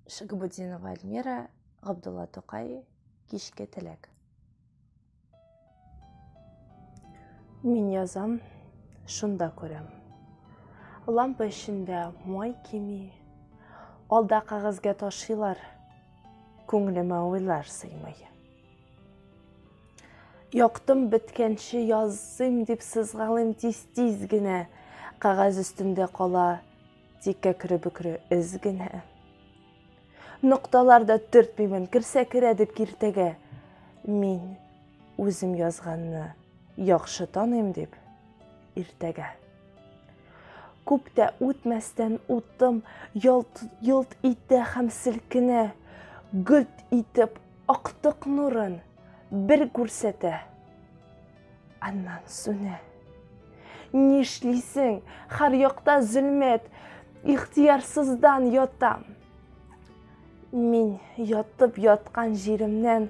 Шигабутдинова Альмира, Габдулла Тукай, Кичке теләк. Мин язам, шунда күрәм. Лампа эчендә май кими, алда кәгазьгә ташыйлар, күңелемә уйлар сыймый. Яктым беткәнче языйм дип сызгалыйм тиз-тиз генә, кәгазь өстендә кала тик кәкре-бөкре эз генә. Нокталар да төртмимен, керсә керә дип киртәгә. Мин үзем язганны яхшы таныйм дип иртәгә. Күп тә үтмәстән утым ялт-йолт итә һәм селкенә, гөлт итеп актык нурын бер күрсәтә. Аннан сүнә. Нишлисең? Һәр якта зөлмәт, ихтыярсыздан ятам. Мин ятып яткан җиремнән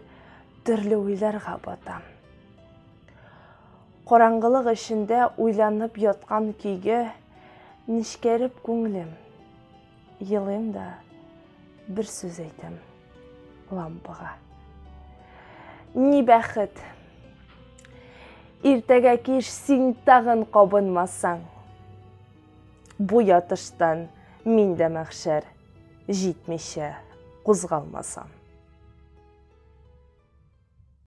төрле уйларга батам. Караңгылык эчендә уйланып яткан көйгә нечкәреп күңелем. Елыйм да бер сүз әйтәм лампага. Ни бәхет! Иртәгә кич син тагын кабынмасаң. Бу ятыштан мин дә мәхшәр җитмичә кузгалмасам.